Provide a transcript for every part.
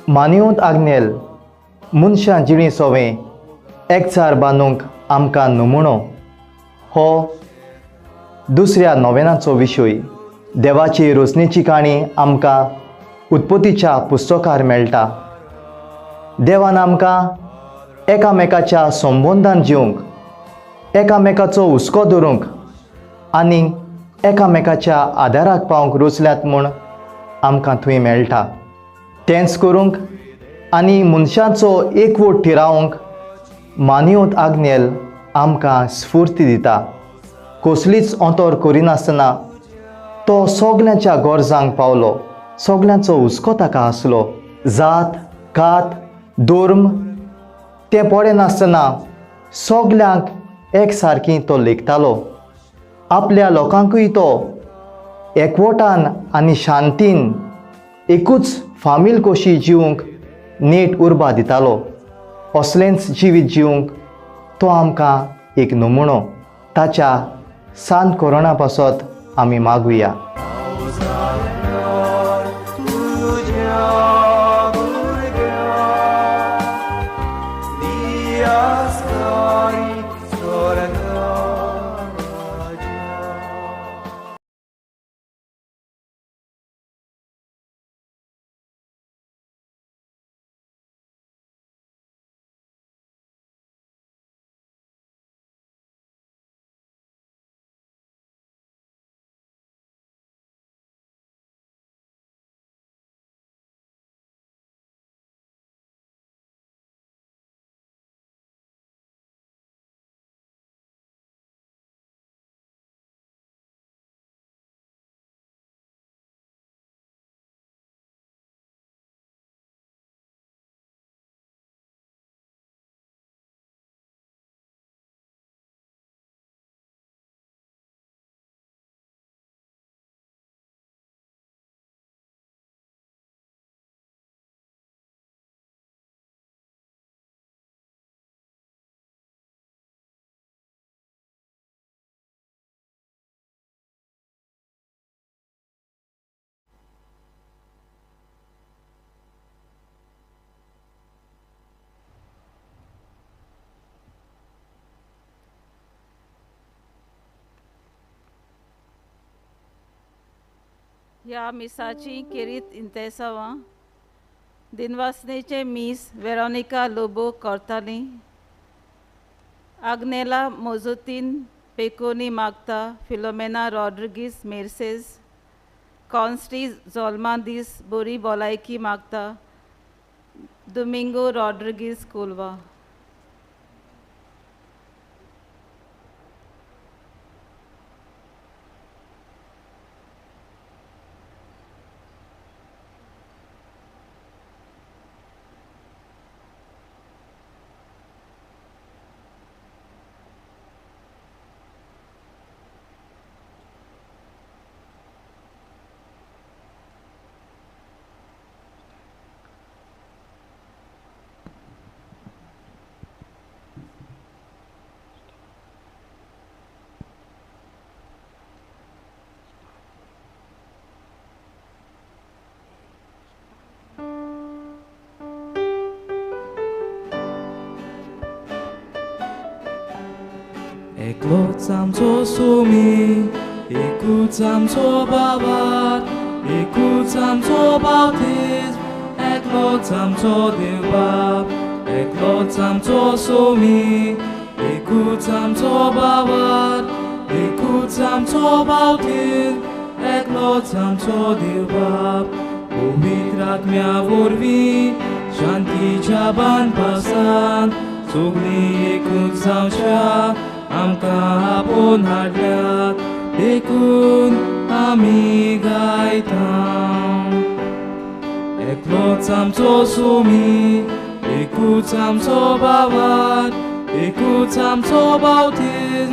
मानियोत आग्नेल मनशां जिणी सोवें एकचार बांदूंक आमकां नमुणो हो दुसऱ्या नोवेनाचो विशय। देवाची रोसणेची काणी आमकां उत्पत्तीच्या पुस्तकार मेळटा। देवान आमकां एकामेकाच्या संबंदान जिवंक, एकामेकाचो हुस्को धरूंक आनी एकामेकाच्या आदाराक पावंक रोचल्यात म्हूण आमकां थंय मेळटा। तेंच करूंक आनी मनशाचो एकवट थिरावंक मानियोत आग्नेल आमकां स्फूर्ती दिता। कसलीच अंतर करिनासतना तो सगल्यांच्या गरजांक पावलो, सगल्यांचो हुस्को ताका आसलो। जात कात धर्म तें पळयनासतना सगल्यांक एक सारकी तो लेखतालो। आपल्या लोकांकूय तो एकवटान आनी शांतीन एकूच फामील कशी जिवंक नेट उर्बा दितालो। असलेंच जिवीत जिवंक तो आमकां एक नमुणो। ताच्या सान कोरोना पासत आमी मागुया। ह्या मिसाची केरीत इंतेसांवां दिनवासनेचें मीस वेरोनिका लोबो करताली। आग्नेला मोजुतीन पेकोनी मागता, फिलोमेना रॉड्रिगीस मेर्सेज, कॉन्स्टी जोल्मा दीस बोरी भलायकी मागता, दुमिंगो रॉड्रिगीस कोलवा। एकलोच आमचो सुमी, एकूच आमचो बाबार, एकूच आमचो बावतीज, एकलोच आमचो देवबाप। एकलोच आमचो सुमी, एकूच आमचो बाबार, एकूच आमचो बावतीज, एकलोच आमचो देवबाप। पवित्र आत्म्या वरवीं शांतीच्या बांदपासान सगळीं एकूच जावच्या आमकां आपोवन हाडल्यात, देखून आमी गायता। एकलोच आमचो सुमी, एकूच आमचो बाबार, एकूच आमचो बावतीज,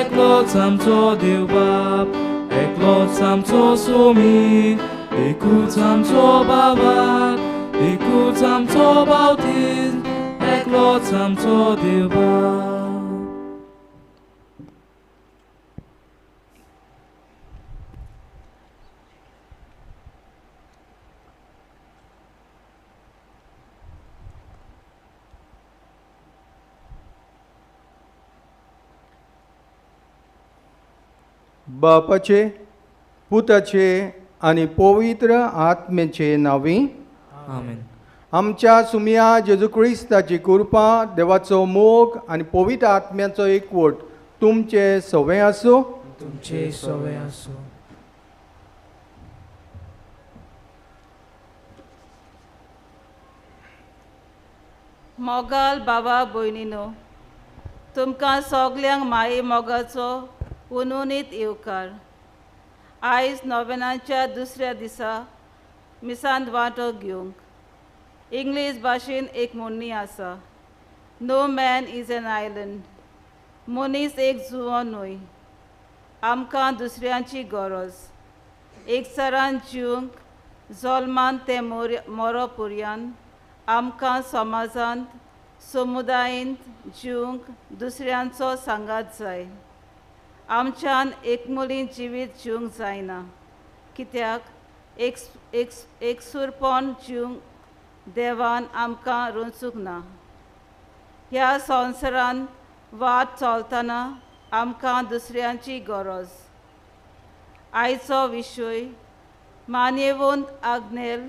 एकलोच आमचो देवबाप। एकलोच आमचो सुमी, एकूच आमचो बाबार, एकूच आमचो बावतीज, एकलोच आमचो देवबाप। बापाचे पुताचे आनी पवित्र आत्म्याचे नांवी आमेन. आमच्या सुमया जेजू क्रिस्ताची कृपा, देवाचो मोग आनी पवित्र आत्म्याचो एकवट तुमचे सवे आसूं. तुमचे सवे आसूं. मोगाल बाबा भयणीनो, तुमकां सगल्यांक माये मोगाचो उनुनीत येवकार. आयज नोवेनाच्या दुसऱ्या दिसा मिसांत वांटो घेवंक इंग्लीश भाशेन एक म्हणणी आसा, no man is an island. मनीस एक जुंवो न्हय. आमकां दुसऱ्यांची गरज. एकचारान जिवंक जल्मान ते मोरो पुरयान आमकां समाजांत समुदायेंत जिवंक दुसऱ्यांचो सांगात जाय. आमच्यान एकमुली जिवीत जिवंक जायना, कित्याक एक एकसूरपण जिवंक देवान आमकां रचूंक ना. ह्या संवसारांत वाट चलतना आमकां दुसऱ्यांची गरज. आयचो विशय मानयेवंत आग्नेल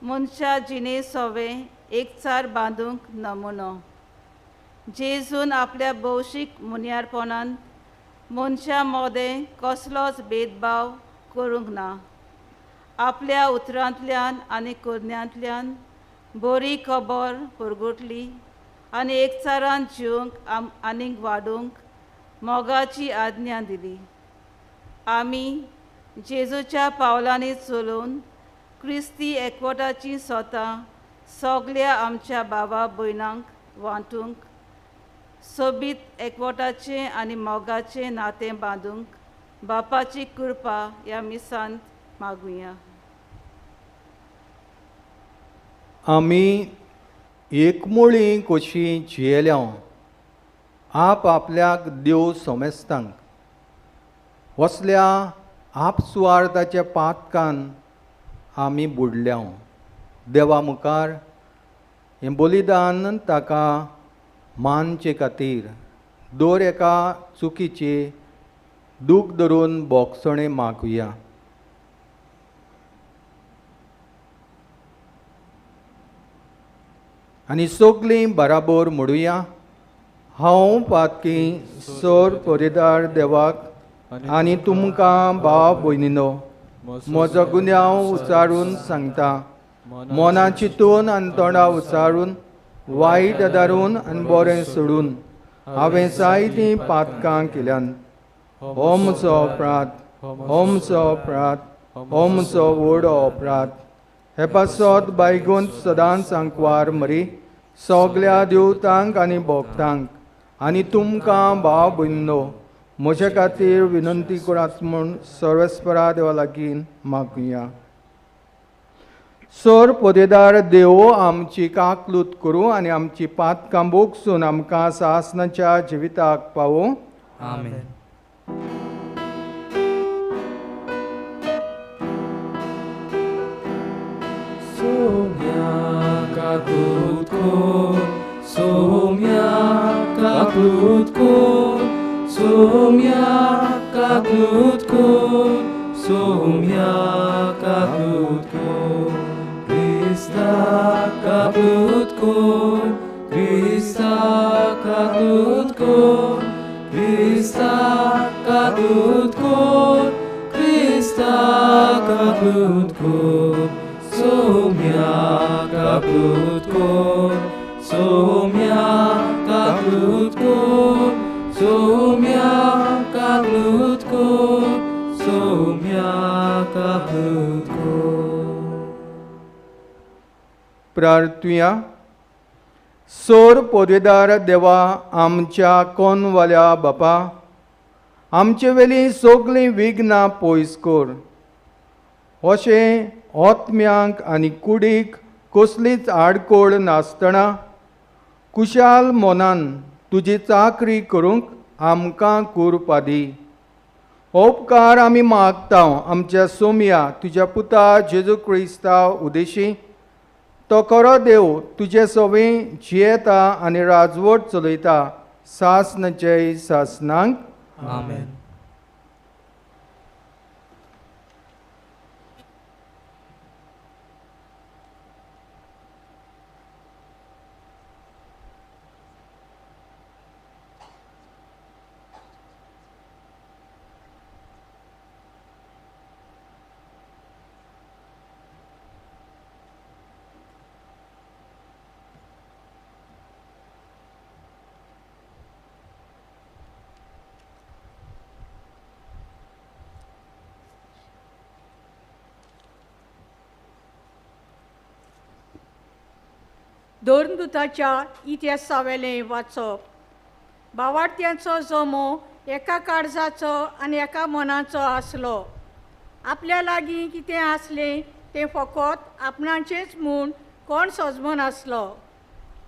मनशा जिणे सोवें एकचार बांदूंक नमुनो. जेजून आपल्या भौशीक मुन्यारपणांत मनशां मदें कसलोच भेदभाव करूंक ना. आपल्या उतरांतल्यान आनी करण्यांतल्यान बरी खबर परगटली आनी एकचारान जिवंक आनीक वाडूंक मोगाची आज्ञा दिली. आमी जेजूच्या पावलांनी चलोवन क्रिस्ती एकवटाची सोतां सगल्या आमच्या बाबा भयणांक वांटूंक, सोबीत एकवटाचें आनी मोगाचें नातें बांदूंक बापाची कृपा ह्या मिसांत मागुया. आमी एकमुळी कशी जियेल्या आप आपल्याक देव सोमेस्तांक वसल्या आपसुवार्थाच्या पातकान आमी बुडल्या. देवा मुखार हें बलिदान ताका मानचे खातीर दर एका चुकीचे दूख धरून बोगसणें मागुया. आनी सगलीं बराबर म्हणुया, हांव पातकी सोर परिदार देवाक आनी तुमकां भाव भयणीनो म्हजो गुन्यांव उचारून सांगता. मना चिंतून आनी तोंडा उचारून, वायट आदारून आनी बरें सोडून हांवें जायतीं पातकां केल्यान. हो म्हजो अपराध, हो म्हजो अपराध, हो म्हजो व्हड अपराध. हे पासत बायगून सदांच आंकवार मरी सगल्या देवतांक आनी भक्तांक आनी तुमकां भाव भयणीनो म्हजे खातीर विनंती करात म्हूण सर्वेस्परा देवा लागीं मागुया. सोर पदेदार देव आमची काकलूत करूं आनी आमची पातकां बोगसून आमकां सासनाच्या जिविताक पावूं. आमेन. सोम्या काकूत कोर, सोम्या काकूत कोर, सोम्या काकूत कोर, सोम्या काकूत कोर, क्रिस्ता काकूत कोर, क्रिस्ता काकूत कोर, क्रिस्ता काकूत कोर, क्रिस्ता काकूत कोर, सोम्या काकूत कोर, सोम्या काकूत कोर, सोम्या काकूत कोर, सोम्या काकूत कोर. प्रार्थुया. सोर पदवेदार देवा आमच्या कोनवाल्या बापा, आमचे वेली सगलीं विघ्नां पयस कर. अशें आत्म्यांक आनी कुडीक कसलीच आडखळ नासतना कुशाल मनान तुजी चाकरी करूंक आमकां कृपा दी. उपकार आमी मागता आमच्या सोमया तुज्या पुता जेजू क्रिस्ता उदेशी. तो खरो देव तुजे सवें जियेता आनी राजवट चलयता सासनाचे सासनांक. आमेन. धर्मदुताच्या इतिहासावेलें वाचप. बावाडत्यांचो जमो एका काळजाचो आनी एका मनाचो आसलो. आपल्या लागीं कितें आसलें तें फकत आपणाचेंच म्हूण कोण सजमन आसलो,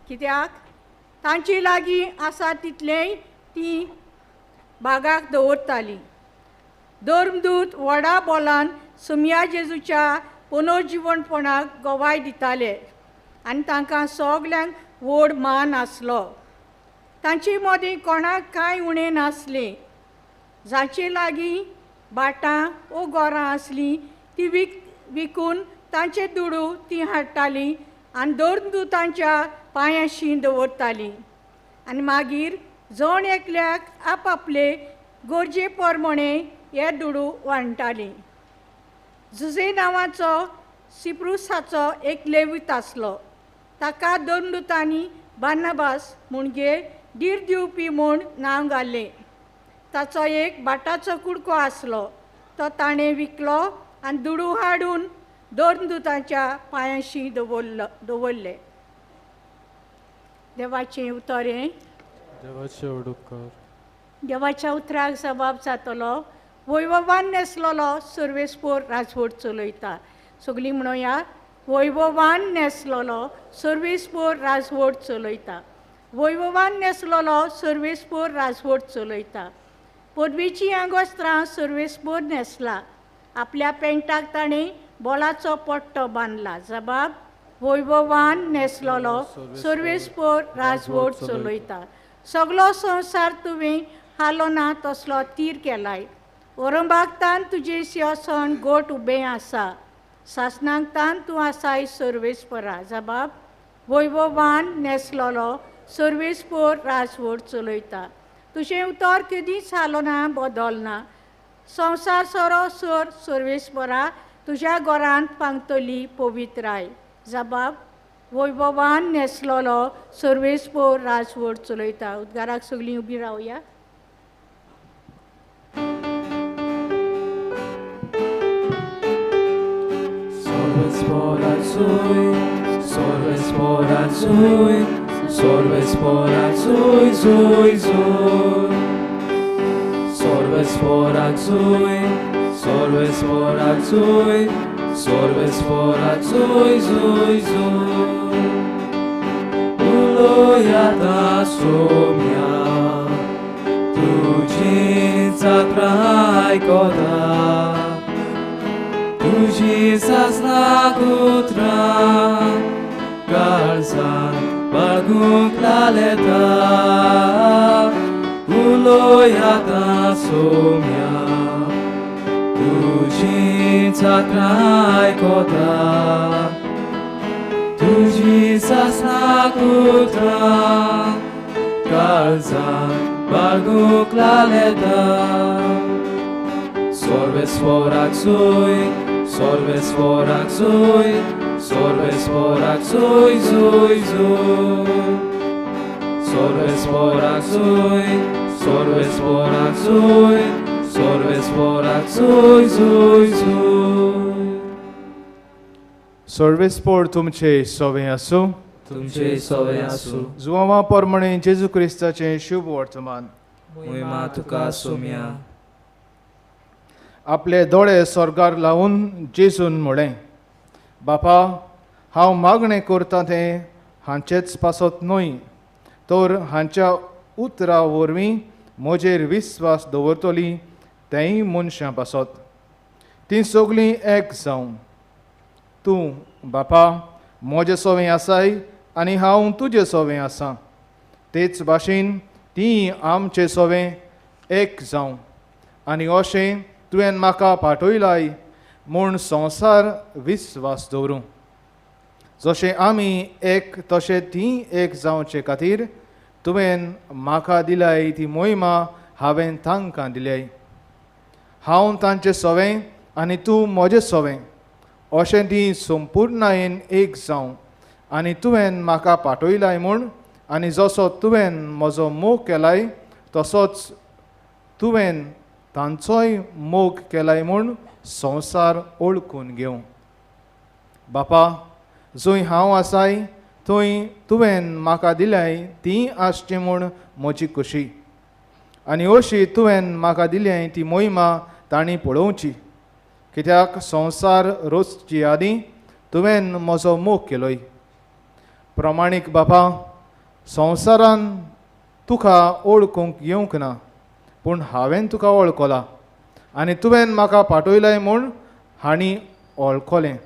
कित्याक तांचे लागीं आसा तितलेंय ती बागाक दवरताली. धर्मदूत व्हडा बोलान सुमया जेजूच्या पुनर्जिवनपणाक गवाय दिताले आनी तांकां सगल्यांक व्हड मान आसलो. तांचे मदीं कोणाक कांय उणें नासलें. जांचे लागीं भाटां वो गोरां आसलीं ती विकून तांचे दुडू ती हाडटालीं आनी धर्मदुतांच्या पांयांशी दवरतालीं आनी मागीर जण एकल्याक आपआपले गरजे प्रमाणे हे दुडू वांट्टालीं. जुजे नांवाचो सिप्रुसाचो एक लेवीत आसलो. ताका धर्मदुतांनी बार्नाबास म्हणजे धीर दिवपी म्हूण नांव घालें. ताचो एक भाटाचो कुडको आसलो, तो ताणें विकलो आनी दुडू हाडून धर्मदुतांच्या पांयांशी दवरले. देवाचें उतर हें. देवाचें उपकार. देवाच्या उतराक जबाब जातलो. वैभवान न्हेसलेलो सर्वेस्पोर राजवट चलयता. सगळीं म्हणोया, वैभवान न्हेसलेलो सर्वेस्पोर राजवट चलयता. वैभवान न्हेसलेलो सर्वेस्पोर राजवट चलयता. पदवीचीं आंगवस्त्रां सर्वेस्पोर न्हेसला. आपल्या पेंटाक ताणें बोलाचो पट्टो बांदला. जबाब, वैभवान न्हेसलेलो सर्वेस्पोर राजवट चलयता. सगलो संवसार तुवें हालोना तसलो तीर केलाय. ओरंबागतान तुजें सिंहासन गोट उबें आसा. सासणांतान तूं आसाय सर्वेस्परा. जबाब, वैभवान न्हेसलेलो सर्वेस्पोर राजवट चलयता. तुजें उतर केदींच हालोना बदलना. संवसार सरो सर सर्वेस्परा तुज्या घरांत पांगतली पवित्राय. जबाब, वैभवान न्हेसलेलो सर्वेस्पोर राजवट चलयता. उद्गाराक सगळीं उबी रावया. Sorvespora zui, sorvespora zui, zui, zui. Sorvespora zui, sorvespora zui, sorvespora zui, zui, zui. Uloiata somia, tu zatrai kota. तुजी सासना कुत्रा काळजान बाळगूंक लालेता. उलोयाता सोम्या, तुजी चाकरां आयकता. तुजी सासना कुत्रा काळजान बाळगूंक लालेता. Sorvespora zui, sorvespora zui, sorvespora zui, zui, zui. Sorvespora zui, sorvespora zui, sorvespora zui, zui, zui. सर्वेस्पोर तुमचे सोवे आसूं. तुमचे सोवे आसूं. जुवांवा प्रमाणे जेजू क्रिस्ताचें शुभ वर्तमान. मोहिमा तुका सोम्या. आपले दोळे स्वर्गार लावन जेजून म्हळें, बापा, हांव मागणें करता तें हांचेच पासत न्हय, तर हांच्या उतरा वरवीं म्हजेर विस्वास दवरतली तेंय मनशां पासत. तीं सगळीं एक जावं. तूं बापा म्हजे सोवें आसाय आनी हांव तुजे सोवें आसा, तेच भाशेन तीं आमचे सोवें एक जावं आनी अशें तुवें म्हाका पाठयलाय म्हूण संवसार विस्वास दवरूं. जशें आमी एक तशें तीं एक जावचे खातीर तुवें म्हाका दिलाय ती मोहिमा हांवें तांकां दिल्याय. हांव तांचे सोवें आनी तूं म्हजें सोवें, अशें ती संपुर्णायेन एक जावं आनी तुवें म्हाका पाठयलाय म्हूण आनी जसो तुवें म्हजो मोग केलाय तसोच तुवें तांचोय मोग केलाय म्हूण संवसार ओळखून घेवं. बापा, जंय हांव आसाय थंय तुवें म्हाका दिल्याय ती आसची म्हूण म्हजी खुशी आनी अशी तुवें म्हाका दिल्याय ती मोहिमा तांणी पळोवची कित्याक संवसार रोजची आदीं तुवें म्हजो मोग केलोय. प्रमाणीक बापा, संवसारान तुका ओळखूंक येवंक ना पूण हांवें तुका वळखला आनी तुवें म्हाका पाठयलाय म्हूण हांणी वळखलें.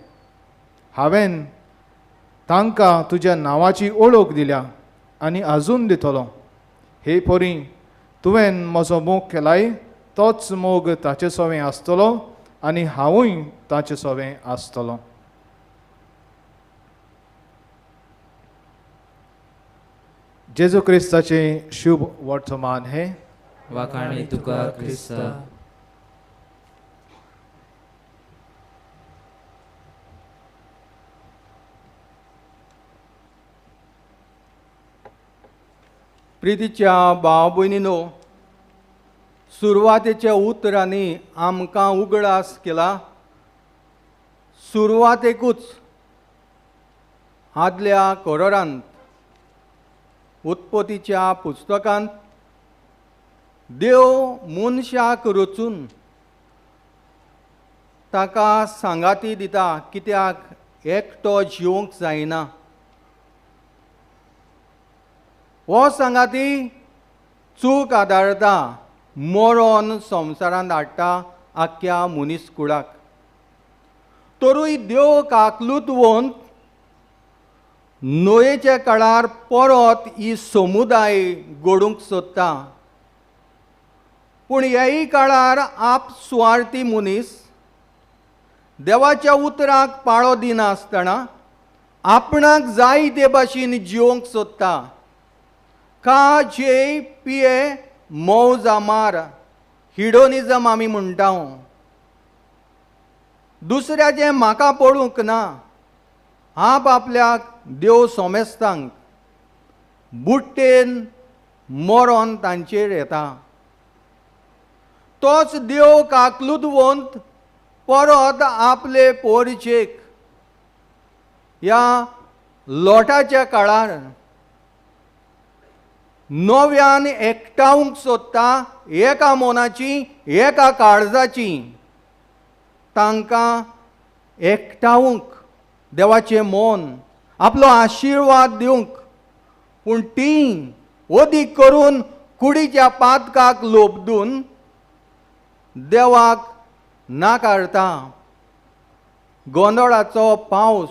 हांवें तांकां तुज्या नांवाची ओळख दिल्या आनी आजून दितलो. हे परी तुवें म्हजो मोग केलाय तोच मोग ताचे सोवें आसतलो आनी हांवूय ताचे सोवें आसतलो. जेजू क्रिस्ताचें शुभ वर्तमान हें. वाखाणी तुका क्रिस्ता. प्रितीच्या भाव भयणीनो, सुरवातेच्या उतरांनी आमकां उगडास केला. सुरवातेकूच आदल्या कोरोरांत उत्पत्तीच्या पुस्तकांत देव मनशाक रचून ताका सांगाती दिता कित्याक एकटो जिवंक जायना. हो सांगाती चूक आदारता, मरोन संवसारांत हाडटा आख्ख्या मनीस कुळाक. तरूय देव काकलूतवंत न्हंयेच्या काळार परत ही समुदाय घडूंक सोदता. पूण ह्याय काळार आप सुवार्थी मनीस देवाच्या उतराक पाळो दिनासतना आपणाक जाय ते भाशेन जिवंक सोदता. का जे पिये मौजा मार, हिडोनिजम आमी म्हणटा. दुसऱ्याचें म्हाका पडूंक ना, आप आपल्याक देव सोमेस्तांक बुट्टेन मरोन तांचेर येता. तोच देव काकलुतवंत परत आपले पोरचेक ह्या लोटाच्या काळार नव्यान एकटावंक सोदता, एका मनाची एका काळजाची. तांकां एकटावंक देवाचें मन आपलो आशिर्वाद दिवंक, पूण ती अदीक करून कुडीच्या पातकाक लोबदून देवाक नाकारता. गोंदळाचो पावस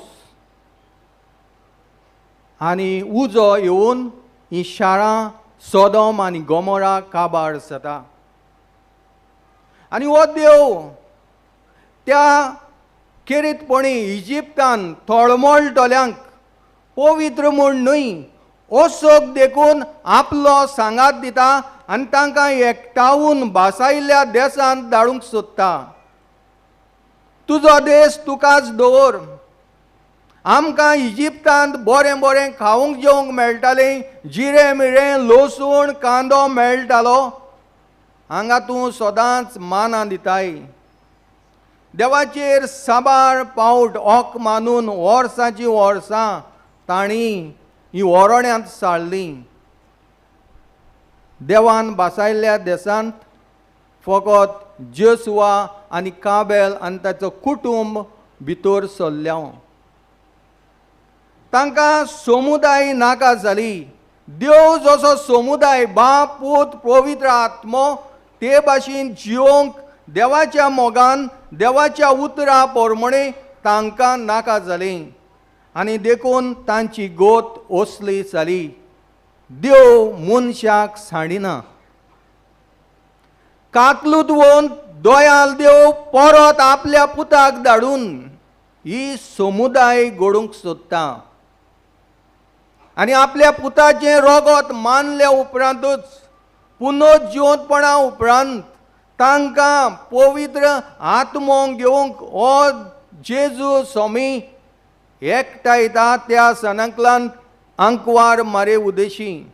आनी उजो येवन ही शारां सोदोम आनी गोमोरा काबार जाता. आनी हो देव त्या खेरीतपणी इजिप्तान तळमळटल्यांक पवित्र म्हूण न्हय असोक देखून आपलो सांगात दिता आनी तांकां एकटावन भासायल्ल्या देशांत धाडूंक सोदता. तुजो देश तुकाच दवर. आमकां इजिप्तांत बरें बरें खावंक जेवंक मेळटालें, जिरें मिरें लसूण कांदो मेळटालो, हांगा तूं सदांच मानां दिताय. देवाचेर साबार पावट ओक मानून वर्सांची वर्सां तांणी ही वरोण्यांत साळ्ळीं. देवान भासायल्ल्या देशांत फकत जेसुआ आनी काबेल आनी ताचो कुटुंब भितर सरल्या. तांकां समुदाय नाका जाली. देव जसो समुदाय बाप पूत पवित्र आत्मो ते भाशेन जिवंक देवाच्या मोगान देवाच्या उतरा प्रमाणे तांकां नाका जाली आनी देखून तांची गोत असली जाली. देव मनशाक सांडिना. काकलुतवंत दयाल देव परत आपल्या पुताक धाडून ही समुदाय घडूंक सोदता आनी आपल्या पुताचें रगत मानल्या उपरांतूच पुनर्जिवंतपणा उपरांत तांकां पवित्र आत्मो घेवंक हो जेजू स्वामी एकठांयता त्या सनकलान आंकवार मारे उदेशी.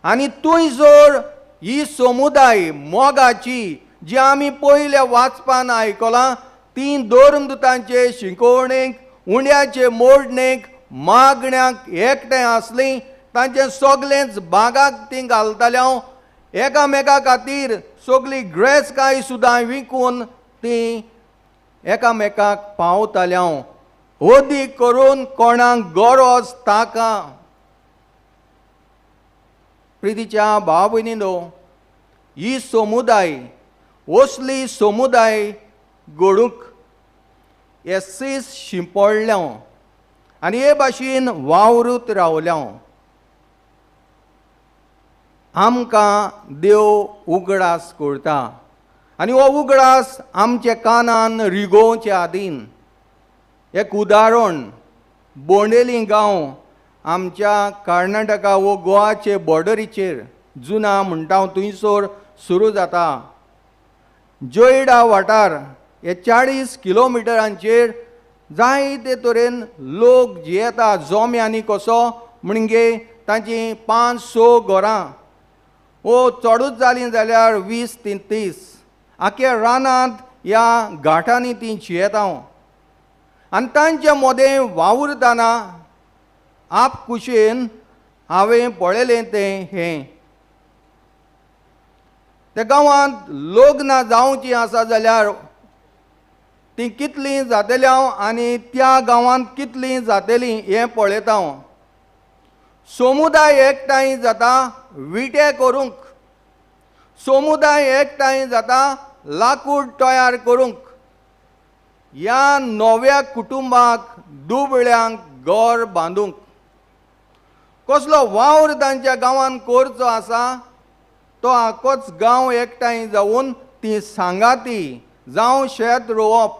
आनी थंय जर ही समुदाय मोगाची जी आमी पयल्या वाचपान आयकलां ती धर्मदुतांचे शिकोवणेक उंड्याचे मोडणेक मागण्याक एकठांय आसलीं, तांचें सगळेंच बागाक तीं घालताले, एकामेका खातीर सगळी ग्रेसकाय सुद्दां विकून तीं एकामेकाक पावताले, अदीक करून कोणाक गरज ताका। प्रितीच्या भाव भयणीनो, ही समुदाय असली समुदाय घडूंक हे सीस शिंपडल्या आनी हे भाशेन वावरूत रावल्या। आमकां देव उगडास करता आनी हो उगडास आमच्या कानान रिगोवचे आदीन। एक उदाहरण, बोंडेली गांव आमच्या कर्नाटका वो गोवाचे बॉर्डरीचेर जुना म्हणटा थंयसर सुरू जाता। जोयडा वाठार हे 40 किलोमिटरांचेर जायते तरेन लोक जियेता, जोम्यांनी कसो म्हणजे तांची 5-6 घरां वो चडूच जालीं जाल्यार 20 ते 30 आख्या रानांत ह्या घाटांनी तीं जियेता आनी तांचे मदें वावुरतना आप कुशेन हांवें पळयलें तें हें त्या गांवांत लग्नां जावचीं आसा जाल्यार तीं कितलीं जातलीं आनी त्या गांवांत कितलीं जातलीं हें पळयता हांव। समुदाय एकठांय जाता विटे करूंक, समुदाय एकठांय जाता लाकूड तयार करूंक, ह्या नव्या कुटुंबाक दुबळ्यांक घर बांदूंक। कसलो वावर तांच्या गांवांत करचो आसा तो आकोच गांव एकठांय जावन ती सांगाती, जावं शेत रोवप,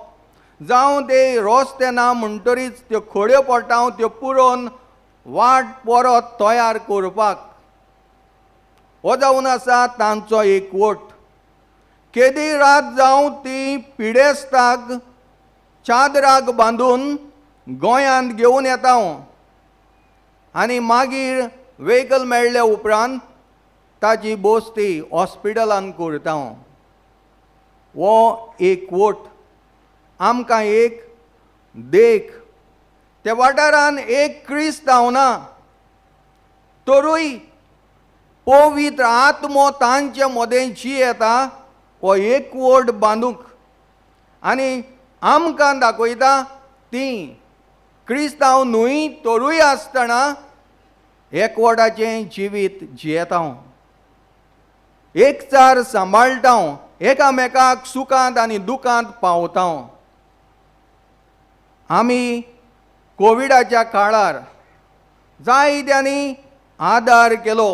जावं ते रस्ते ना म्हणटरीच त्यो खड्यो पडटा त्यो पुरोवन वाट परत तयार करपाक, हो जावन आसा तांचो एकवट। केदी रात जावं ती पिडेस्ताक चादराक बांदून गोंयांत घेवन येता आनी मागीर व्हेकल मेळ्ळे उपरांत ताची बोस्ती हॉस्पिटलान करता। हो एकवट आमकां एक देख। त्या वाठारान एक क्रिस्तांव ना तरूय पवित्र आत्मो तांचे मदें जियेता हो एकवट बांदूंक आनी आमकां दाखयता ती क्रिस्तांव न्हय तरूय आसतना एकवटाचें जिवीत जियेता, एकचार सांबाळटा, एकामेकाक सुखांत आनी दुखांत पावता। आमी कोविडाच्या काळार जायत्यांनी आदार केलो।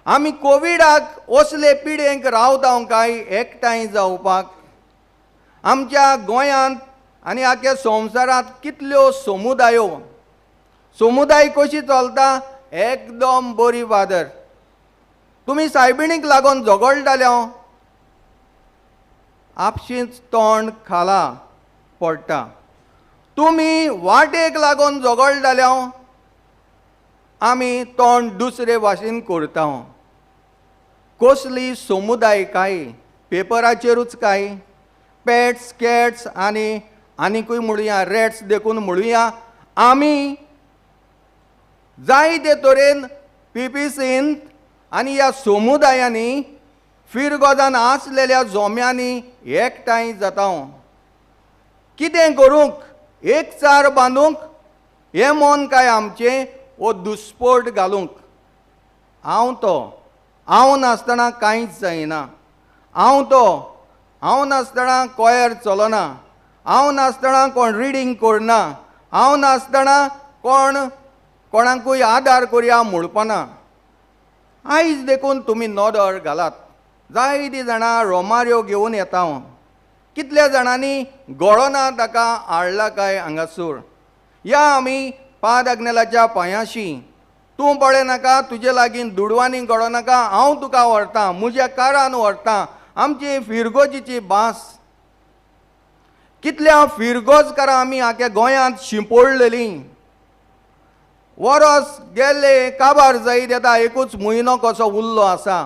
आमी कोविडाक असले पिडेंक रावता काय एकठांय जावपाक? आमच्या गोंयांत आनी आख्या संवसारांत कितल्यो समुदायो, समुदाय कशी चलता एकदम बरी फादर। तुमी सायबिणीक लागून झगडटाले, आपशींच तोंड खाला पडटा। तुमी वाटेक लागून झगडटाले, आमी तोंड दुसरे भाशेन करता। कसली समुदाय काय पेपराचेरूच काय पेट्स कॅट्स आनी आनीकूय म्हणुया रॅट्स देखून म्हणुया। आमी जायते तरेन पीपीसीन आनी ह्या समुदायांनी फिरगोजान आसलेल्या जोम्यांनी एकठांय जाता। कितें करूंक, एकचार बांदूंक हें मन काय आमचें वो दुस्पोट घालूंक? हांव तो, हांव नासतना कांयच जायना, हांव तो, हांव नासतना कोयर चलना, हांव नासतना कोण रिडींग करना, हांव नासतना कोण कोणाकूय आदार करया म्हणपाना। आयज देखून तुमी नदर घालात, जायतीं जाणां रोमाऱ्यो घेवन येता, कितल्या जाणांनी गळोना ताका हाडला काय हांगासर। या आमी पाद आग्नेलाच्या पांयाशी, तूं पळय नाका, तुजे लागीं दुडवांनी गळो नाका, हांव तुका व्हरता, म्हज्या कारान व्हरता। आमची फिरगोजीची भास, कितल्या फिरगोजकारां आमी आख्या गोंयांत शिंपडलेलीं। वरस गेल्ले काबार जायत येता, एकूच म्हयनो कसो उरलो आसा।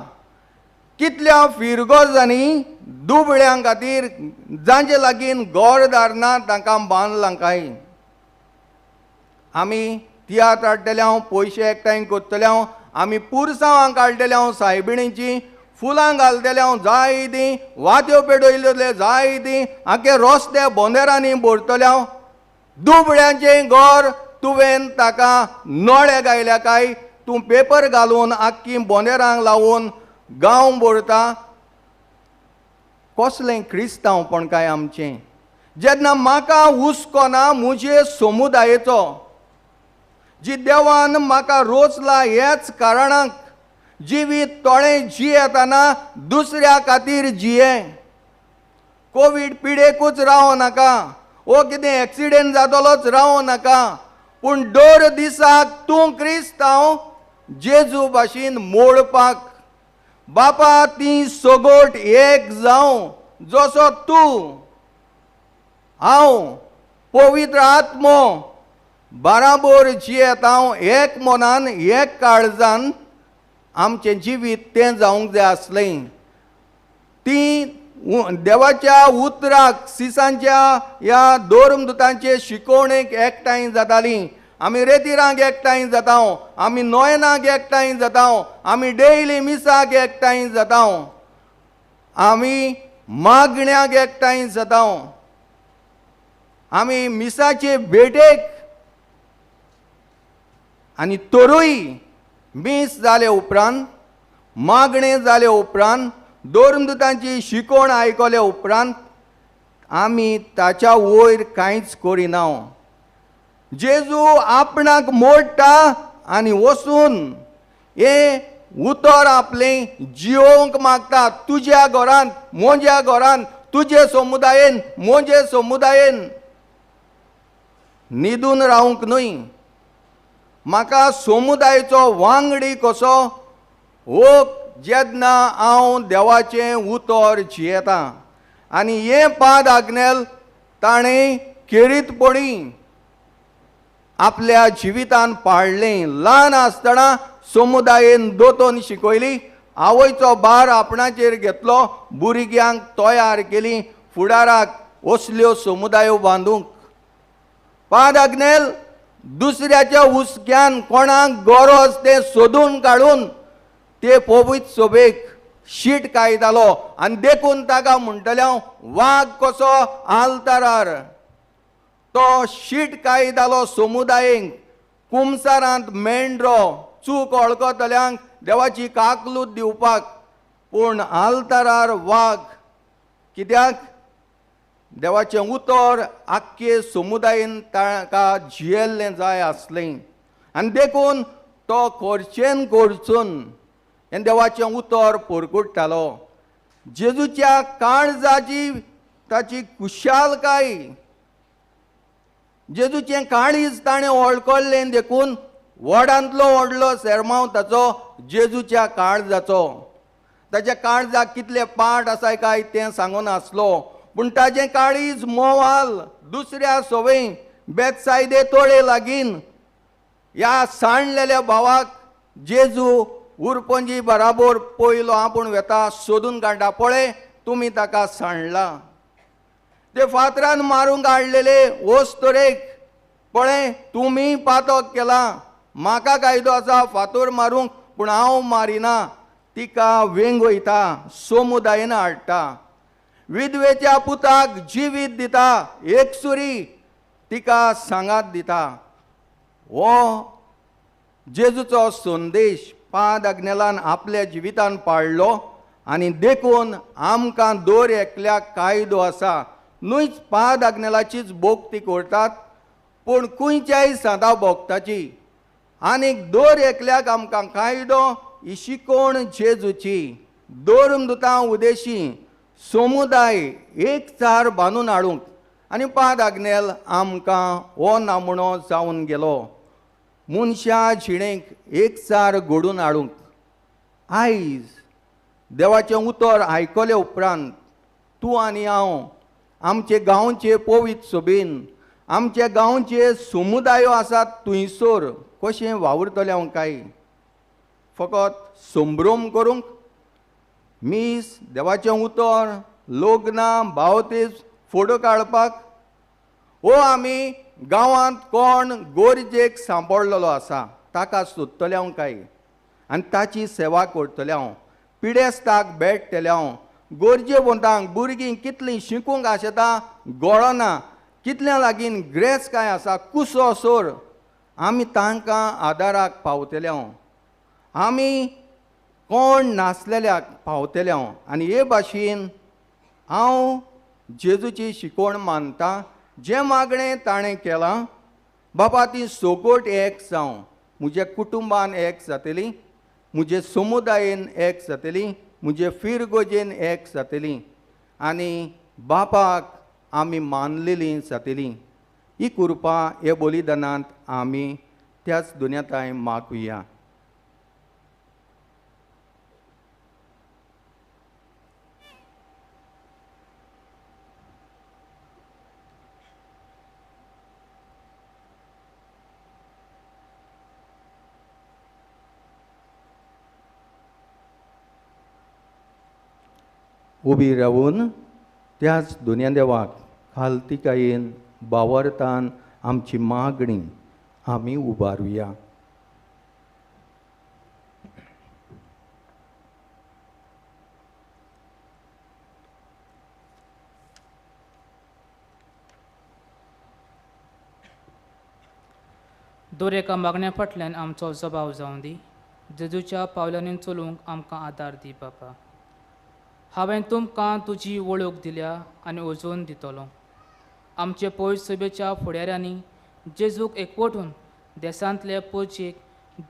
कितल्या फिरगोजांनी दुबळ्यां खातीर जांचे लागीं घरदार ना तांकां बांदलां काय। आमी तियात्र हाडटले हांव, पयशे एकठांय करतले हांव, आमी पुरसांवां काडटले हांव, सायबिणीचीं फुलां घालतले हांव, जाय तीं वात्यो पेटयले जाय तीं आखे रस्ते बोंदेरांनी भरतले हांव. दुबळ्यांचें घर तुवें ताका नळे गायल्या काय तूं पेपर घालून आख्खी बोंदेरांक लावन गांव भरता. कसलें क्रिस्तांवपण काय आमचें? जेन्ना म्हाका हुस्को ना म्हजे समुदायेचो, जी देवान म्हाका रोचला ह्याच कारणाक जिवीत तोळें जियेतना दुसऱ्या खातीर जिये. कोवीड पिडेकूच रावो नाका, वो कितें एक्सिडेंट जातलोच रावो नाका, पूण दर दिसाक तूं क्रिस्तांव जेजू भाशेन मोडपाक. बापा ती सगोट एक जावं जसो तूं हांव पवित्र आत्मो बाराबोर जियेता हांव एक मनान एक काळजान. आमचें जिवीत तें जावंक जाय आसलें. ती देवाच्या उतराक सिसांच्या ह्या धर्मदुतांचे शिकोवणेक एकठांय जाताली. आमी रेतिरांक एकठांय जाता, आमी नोयनाक एकठांय जाता, आमी डेली मिसाक एकठांय जाता, आमी मागण्याक एकठांय जाता, आमी मिसाचे भेटेक. आनी तरूय मीस जाले उपरांत, मागणें जाले उपरांत, धर्मदुतांची शिकोवण आयकले उपरांत आमी ताच्या वयर कांयच करिना. जेजू आपणाक मोडटा आनी वचून हें उतर आपलें जियोवंक मागता. तुज्या घरांत, म्हज्या घरांत, तुजे समुदायेन, म्हजे समुदायेन न्हिदून रावंक न्हय. म्हाका समुदायचो वांगडी कसो हो जेन्ना हांव देवाचें उतर जियेता. आनी हें पाद आग्नेल ताणें खेरीतपणी आपल्या जिवितान पाळ्ळें. ल्हान आसतना समुदायेन दोतोन शिकयली, आवयचो भार आपणाचेर घेतलो, भुरग्यांक तयार केली फुडाराक असल्यो समुदायो बांदूंक. पाद आग्नेल दुसऱ्याच्या हुस्क्यान कोणाक गरज तें सोदून काडून ते पवित्र सोबेक शीट कायतालो. आनी देखून ताका म्हणटलें हांव वाग कसो आल्तारार तो शीट कायतालो समुदायेक. कुमसारांत मेंढरो चूक वळखतल्यांक देवाची काकलूत दिवपाक, पूण आल्तारार वाग कित्याक? देवाचें उतर आख्खे समुदायेन ताका जियेल्लें जाय आसलें. आनी देखून तो खोर्चेन खोर्चून हें देवाचें उतर परकुट्टालो. जेजूच्या काळजाची ताची खुशालकाय, जेजूचें काळीज ताणें वळखल्लें, देखून व्हडांतलो व्हडलो सेरमांव ताचो जेजूच्या काळजाचो. ताच्या काळजाक कितले पाट आसाय काय तें सांगून आसलो, पूण ताजें काळीज मोवाल दुसऱ्या सवय बेतसायदे तोळे लागीन ह्या सांडलेल्या भावाक जेजू उरपंजी बराबर पयलो आपूण वेता सोदून काडटा, पळय तुमी ताका सांडला. ते फातरान मारूंक हाडलेले वस्तुरेक पळय तुमी पातक केला, म्हाका कायदो आसा फातोर मारूंक पूण हांव मारिना. तिका वेंगयता, समुदायेन हाडटा, विधवेच्या पुताक जिवीत दिता, एकसुरी तिका सांगात दिता. हो जेजूचो संदेश पाद आग्नेलान आपल्या जिवितान पाळ्ळो. आनी देखून आमकां दर एकल्याक कायदो आसा. न्हूच पाद आग्नेलाचीच भोक्ती करतात, पूण खंयच्याय सांता भोक्ताची. आनीक दर एकल्याक आमकां कायदो ही शिकोवण जेजूची. धर्मदुतां उदेशी समुदाय एकचार बांदून हाडूंक आनी पाद आग्नेल आमकां हो नामणो जावन गेलो. मनशां जिणेक एकचार घडून हाडूंक. आयज देवाचें उतर आयकले उपरांत तूं आनी हांव आमचे गांवचे पवित्र सोबेन आमच्या गांवचे समुदायो आसात थंयसर कशें वावुरतलें हांव काय? फकत संभ्रम करूंक मीस, देवाचें उतर, लग्नां, बावतीस, फोटो काडपाक, वो आमी गांवांत कोण गोरजेक सांपडलेलो आसा ताका सोदतलें हांव काय आनी ताची सेवा करतलें हांव, पिडेस्ताक भेटतलें हांव, गरजेवंतांक भुरगीं कितलीं शिकूंक आशेता गळना, कितल्या लागीं ग्रेस काय आसा कुसो सोर आमी तांकां आदाराक पावतले हांव, आमी कोण नासलेल्याक पावतले हांव. आनी हे भाशेन हांव जेजूची शिकवण मानता. जें मागणें ताणें केलां बाबा ती सोगोट एक जावं, म्हज्या कुटुंबान एक जातली, म्हजे समुदायेन एक जातली, म्हजे फिरगोजेन एक जातली आनी बापाक आमी मानलेली जातली. ही कृपा हे बलिदानांत आमी त्याच दुनियाताय मागुया. उबी रावून त्याच दुनिया देवाक खालतिकायेन बावरतान आमची मागणी आमी उबारुया. दर एका मागण्या फाटल्यान आमचो जबाव जावं दी. जेजूच्या पावलांनी चलूंक आमकां आदार दी बापा. हांवें तुमकां तुजी वळख दिल्या आनी अजून दितलो. आमचे पयस सभेच्या फुडाऱ्यांनी जेजूक एकवटून देशांतले पोचेक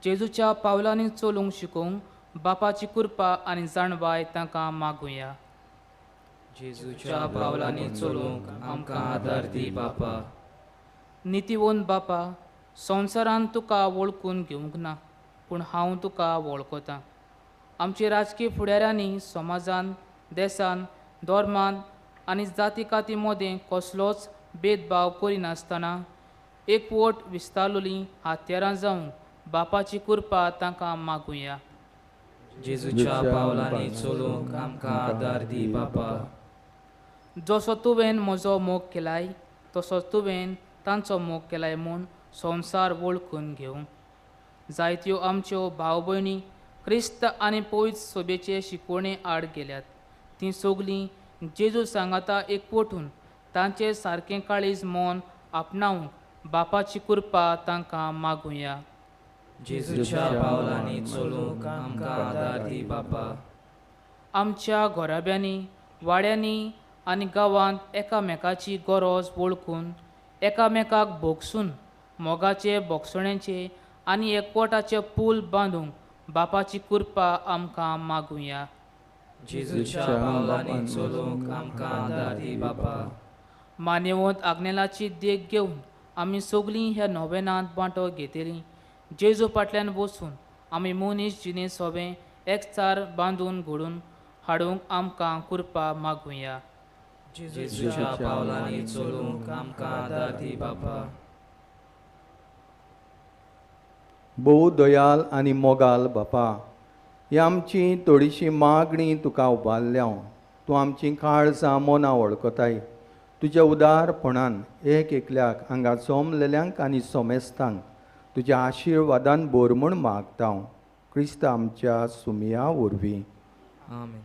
जेजूच्या पावलांनी चलूंक शिकोवंक बापाची कृपा आनी जाणवाय तांकां मागुया. जेजूच्या पावलांनी चलूंक आमकां आदार दी बापा. नितीवंत बापा, संवसारान तुका वळखून घेवंक ना, पूण हांव तुका वळखतां. आमचे राजकीय फुडाऱ्यांनी समाजान, देसान, धर्मान आनी जाती काती मदें कसलोच भेदभाव करिनासतना एकवट विस्तारलेलीं हत्यारां जावंक बापाची कृपा तांकां मागुया. जेजूच्या पावलांनी चलूंक आमकां आदार दी बापा. जसो तुवें म्हजो मोग केलाय तसो तुवें तांचो मोग केलाय म्हूण संवसार वळखून घेवं. जायत्यो आमच्यो भाव भयणी क्रिस्त आनी पवित्र सभेचे शिकवणे आड गेल्यात. तीं सगलीं जेजू सांगाता एकवटून तांचे सारकें काळीज मन आपणावंक बापाची कृपा तांकां मागुया. जेजूच्या पावलांनी चलूंक आमकां आदार दी बापा. आमच्या घराब्यांनी, वाड्यांनी आनी गांवांत एकामेकाची गरज वळखून एकामेकाक भोगसून मोगाचे, भोगसण्याचे आनी एकवटाचे पूल बांदूंक बापाची कृपा आमकां मागुया. जेजूच्या पावलांनी चलूंक आमकां आदार दी बापा. मानेवंत आग्नेलाची देख घेवन आमी सगलीं ह्या नोवेनांत वांटो घेतलीं. जेजू फाटल्यान बसून आमी मनीस जिणे सोबें एकचार बांदून घडून हाडूंक आमकां कृपा मागुया. जेजूच्या पावलांनी चलूंक आमकां आदार दी बापा. भोव दयाल आनी मोगाल बापा, ही आमची थोडीशी मागणी तुका उबारल्या. तूं आमची काळजां मनां वळखताय. तुज्या उदारपणान एक एकल्याक हांगा सोमलेल्यांक आनी सोमेस्तांक तुज्या आशिर्वादान भर म्हूण मागता हांव. क्रिस्त आमच्या सुमया वरवीं. आमेन.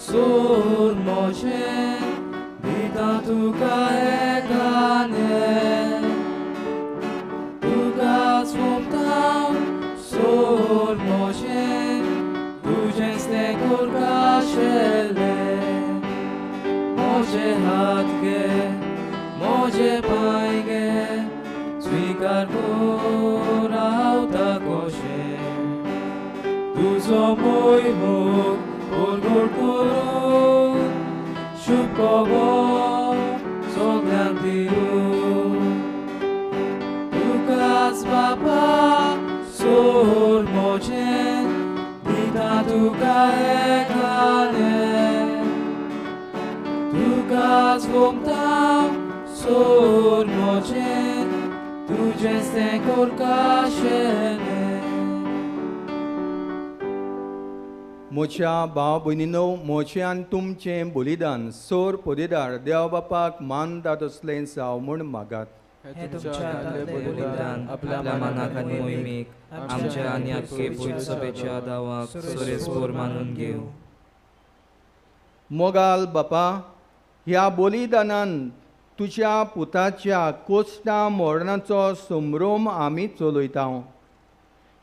सोर मोशे दिता तुका एकाने, तुका सोंपता सोर मोशे तुजेंच तें करकाशेलें. मोजे हात गे मोजे पांय गे स्विकार कर रावता कशें तुजो मोय मोग परगट करूं शुभ खबर सगल्यांक दिवं. तुकाच बापा सोर म्हजें दिता तुका एकालें, तुकाच फुमता सोर मोजें तुजें तें कोरकाशेलें. म्हज्या भाव भयणीनो, म्हजें आनी तुमचें बलिदान सोर पदेदार देव बापाक मानता तसलें जावं म्हूण मागात. हें तुमच्या हातांतलें बलिदान आपल्या मनाक आनी मोहिमेक आमच्या आनी आख्खे भुंयसभेच्या दावाक सोरेस्पोर मानून घेवं. मोगाल बापा, ह्या बलिदानान तुज्या पुताच्या कोश्टा मरणाचो संभ्रम आमी चलयता.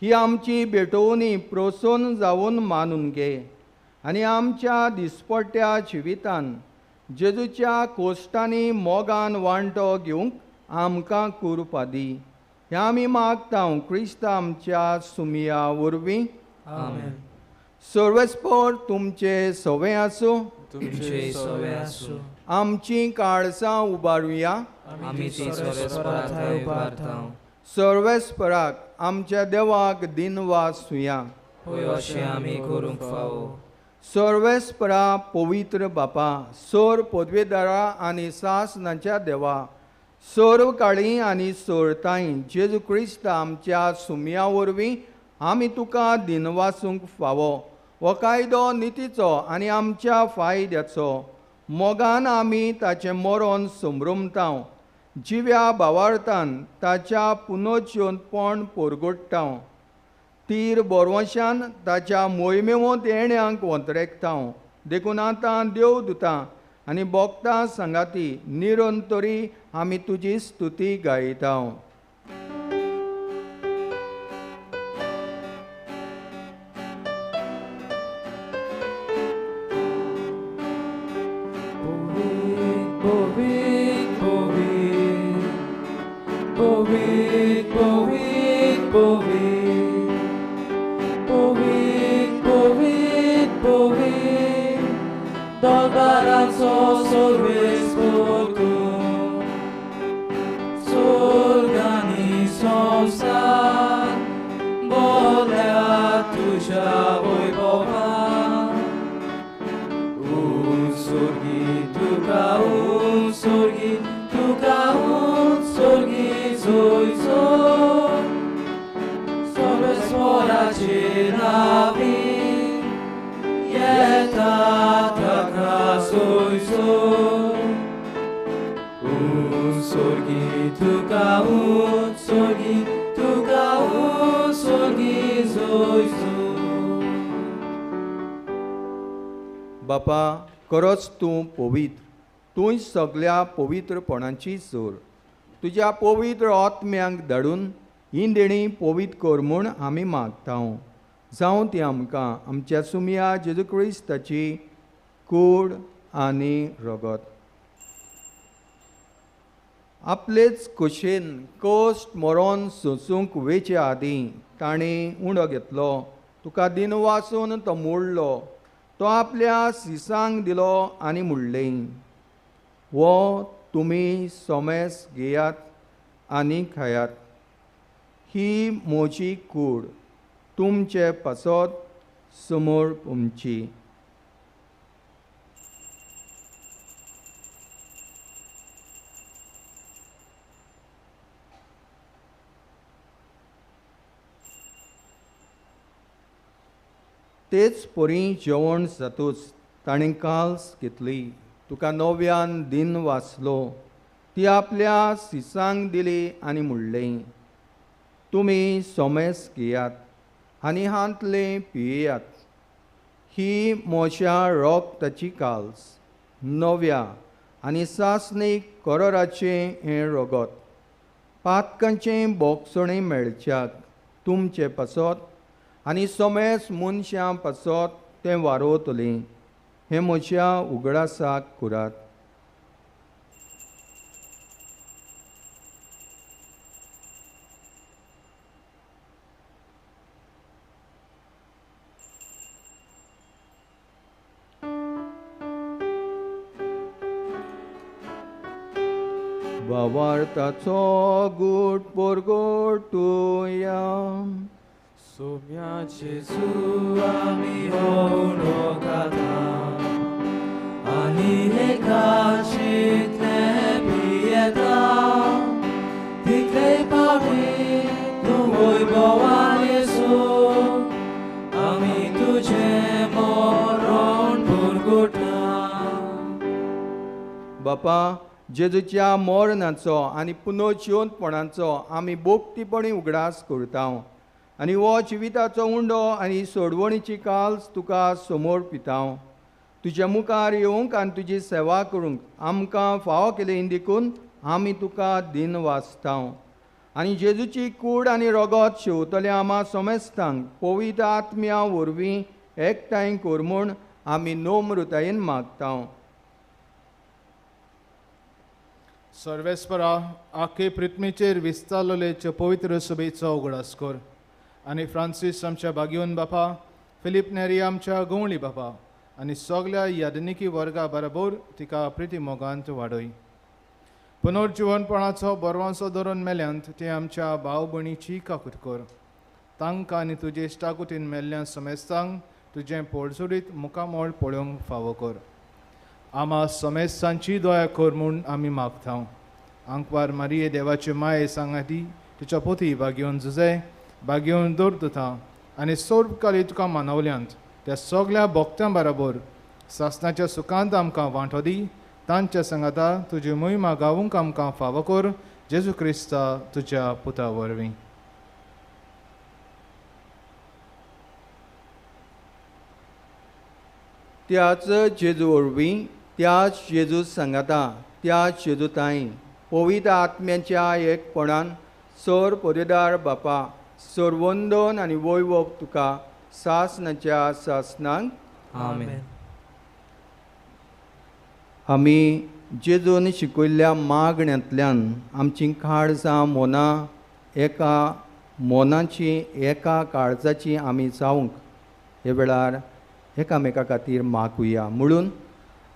ही आमची भेटवणी प्रसन्न जावन मानून घे आनी आमच्या दिसपट्ट्या जिवितान जेजूच्या कोश्टांनी मोगान वांटो घेवंक आमकां कुरपा दी. हें आमी मागता क्रिस्त आमच्या सुमिया वरवीं. आमेन. सर्वेस्पोर तुमचे सवे आसूं. तुमचे सवे आसूं. आमची काळसां उबारुया. आमी ती सर्वेस्परा थंय उबारता. सर्वेस्पराक आमच्या देवाक दिनवासुया. होय अशें आमी करूंक फावो. सर्वेस्परा पवित्र बापा, सोर पदवेदारा आनी सासनाच्या देवा, सर्व काळी आनी सोरताय जेजू क्रिस्त आमच्या सुमया वरवीं आमी तुका दिनवासूंक फावो. हो कायदो नितीचो आनी आमच्या फायद्याचो. मोगान आमी ताचें मरण संभ्रमता, जिव्या भावार्थान ताच्या पुनोच्योतपण परगट्टा, तीर बोरवंशान ताच्या मोहिमेवंत येण्यांक वंतरेकता. देखून आतां देव दुता आनी भोगता सांगाती निरंतरी आमी तुजी स्तुती गायता. बापा, खरोच तूं पवित्र, तूं सगल्या पवित्रपणाची जोर. तुज्या पवित्र आत्म्यांक धाडून ही देणी पवित्र कर म्हूण आमी मागता. जावं ती आमकां आमच्या सुमया जेजू क्रिस्ताची कूड आनी रगत. आपलेच खोशेन कश्ट मरोन सोंसूंक वेचे आदीं ताणें उंडो घेतलो, तुका दिनवासून तो मोडलो, तो आपल्या सिसांक दिलो आनी म्हणलें, हो तुमी सोमेस घेयात आनी खायात, ही म्हजी कूड तुमचे पासत समोर तुमची. तेच परी जेवण जातूच ताणें काल्स घेतली, तुका नव्यान दिन वाचलो, ती आपल्या सिसांक दिली आनी म्हणलें, तुमी सोमेस घेयात आनी हांतलें पियेयात, ही म्हज्या रगताची काल्स, नव्या आनी सासणीक कराराचें हें रगत, पातकांचें बोगसणें मेळच्याक तुमचे पासत आनी सोमेस मनशां पासत तें वारोवतलें. हें म्हज्या उगडासाक करात. भावार्थाचो गूट परगटुया. सोम्या जेजू आमी हो उणो खाता, आनी हे काशींतलें पियेता तितले पावटी तूं वैभवान येसू आमी तुजें मरण पुरगुटा. बापा, जेजूच्या मरणाचो आनी पुनर्जिवंतपणाचो आमी भोक्तीपणी उगडास करता आनी हो जिविताचो उंडो आनी सोडवणीची काल्स तुका समोर पिता. तुज्या मुखार येवंक आनी तुजी सेवा करूंक आमकां फावो केली देखून आमी तुका दिन वाचता. आनी जेजूची कूड आनी रगत शेवतले आमा समेस्तांक पवित्र आत्म्या वरवीं एकठांय कर म्हूण आमी नम्रतायेन मागता. सर्वेस्परा, आखे पृथ्वीचेर विस्तारलेले पवित्र सभेचो उगडास कर आनी फ्रांसीस आमच्या बागयोन बापा, फिलीप नेरी आमच्या गवळी बापा आनी सगल्या यादनिकी वर्गा बरोबर तिका प्रिती मोगांत वाडय. पुनर्जिवनपणाचो बरवांसो धरून मेल्यांत ते आमच्या भाव भयणीची काकूट कर. तांकां आनी तुजे इश्टाकुटीन मेल्ल्या समेस्तांक तुजें पोळसुडीत मुखामळ पळोवंक फावो कर. आमा समेस्तांची दया कर म्हूण आमी मागता. आंकवार मारिये देवाचे माये सांगाती तुज्या पोती बागेवन जुजे बागेवन दवरता आनी सर्वकाली तुका मानवल्यांत त्या सगल्या भक्तां बरोबर सासणाच्या सुखांत आमकां वांटो दी. तांच्या सांगाता तुजी मोहिमा गावूंक आमकां फावो कर, जेजू क्रिस्ता तुज्या पुता वरवीं. त्याच जेजू वरवीं, त्याच जेजू सांगाता, त्याच जेजू ताई पवित्र आत्म्याच्या एकपणान सोर परेदार बापा सर्वंदन आनी वैभव तुका सासनाच्या सासनांक. आमेन. आमी जेजून शिकयल्ल्या मागण्यांतल्यान आमची काळजां मोनां एका मोनाची एका काळजाची आमी जावंक हे वेळार एकामेका खातीर मागुया. म्हणून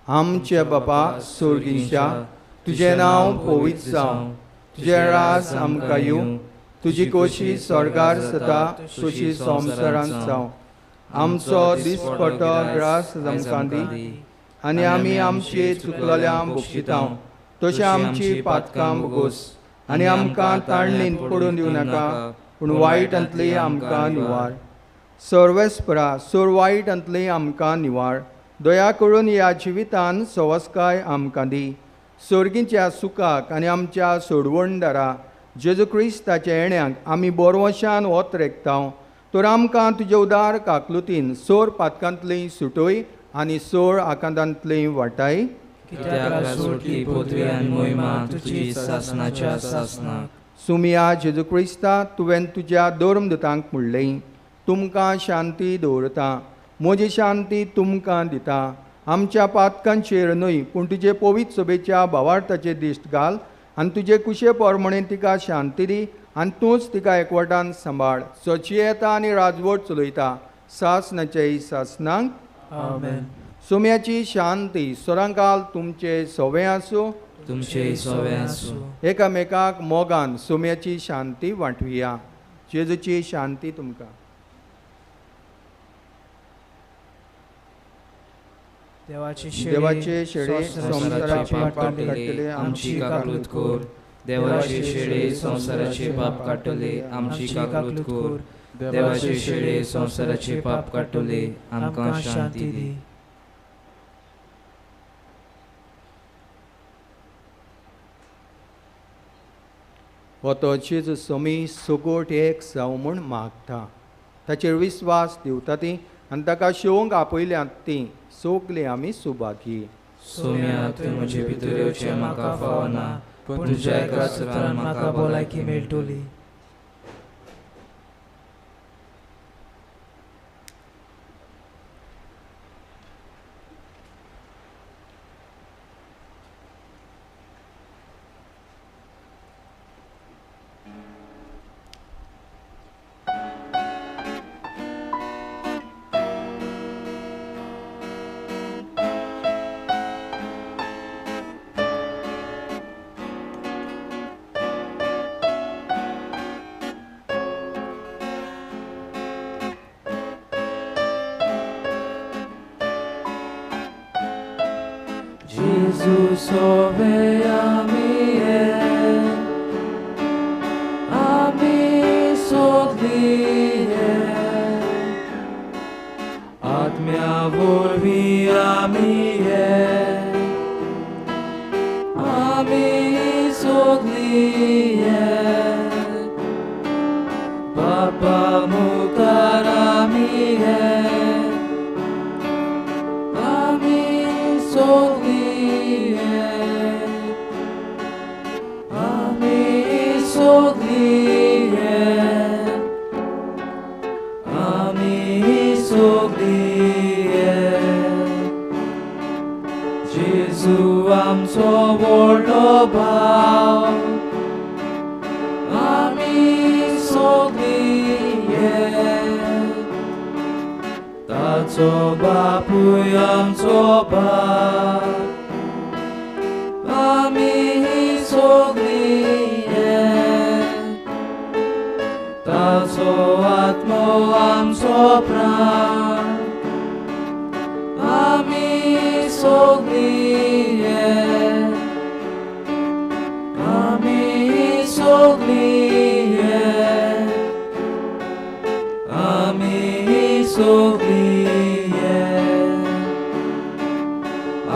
आमचे बापा सोर्गींच्या, तुजें नांव पवित्र जावं, तुजें राज आमकां येवं, तुजी कोशी स्वर्गार जाता तशी संवसारांत जावं. आमचो दिसपट्टो ग्रास आमकां दी आनी आमी आमची चुकलेल्या बक्षिता तशें आमची पातकां बोगोस आनी आमकां ताळणीन पडून दिवं नाका, पूण वायटांतली आमकां निवार. सर्वेस्परा, सोर वायटांतली आमकां निवार. दया करून ह्या जिवितान सवस्काय आमकां दी. सोर्गीच्या सुखाक आनी आमच्या सोडवणदारा जेजू क्रिस्ताच्या येण्याक आमी बोरवशान वत रेखता. तर आमकां तुजे उदार काकलुतीन सोर पातकांतली सुटय आनी सोर आकांतांतली वाटाय. सुमिया जेजू क्रिस्ता, तुवें तुज्या धर्मदूतांक म्हणलें, तुमकां शांती दवरता, म्हजी शांती तुमकां दिता. आमच्या पातकांचेर न्हय पूण तुजे पवित्र सभेच्या भावार्थाचेर दिश्ट घाल आनी तुजे कुशे प्रमाणे तिका शांती दी आनी तूंच तिका एकवटान सांबाळ. सची येता आनी राजवट चलयता सासनाचे सासनांक. आमेन. सुम्याची शांती सदांकाल तुमचे सवे आसूं, तुमचे सवे आसूं. एकामेकाक मोगान सुम्याची शांती वांटुया. जेजूची शांती तुमकां. देवाचे शेळे संवसाराचे पाप काडटले आमची काकलूत कर. देवाचे शेळे संवसाराचे पाप काडटले आमची काकलूत कर. देवाचे शेळे संवसाराचे पाप काडटले आमकां शांती दी. हो तो जेजू स्वामी सगोट एक जावं म्हूण मागता. ताचेर विस्वास दिवता ती आनी ताका शेवंक आपयल्यांत ती सगलीं आमी सुभागी. सोम्या, तूं म्हजे भितर येवचें म्हाका फावना, पूण तुज्या एका उतरान म्हाका भलायकी मेळटली. सोवे आमी एक, आमी सगळीं एक, आत्म्या वरवीं आमी एक, आमी सगळीं एक, बापा मुखार आमी एक, आमी सगळीं एक, आमी सगळीं एक, आमी सगळीं एक. जेजू आमचो व्हडलो भाव, आमी सगळीं एक, ताचो बापूय आमचो बाप, आमी सगळीं एक, ताचो आत्मो आमचो प्राण, आमी सगळीं एक, आमी सगळीं एक, आमी सगळीं एक.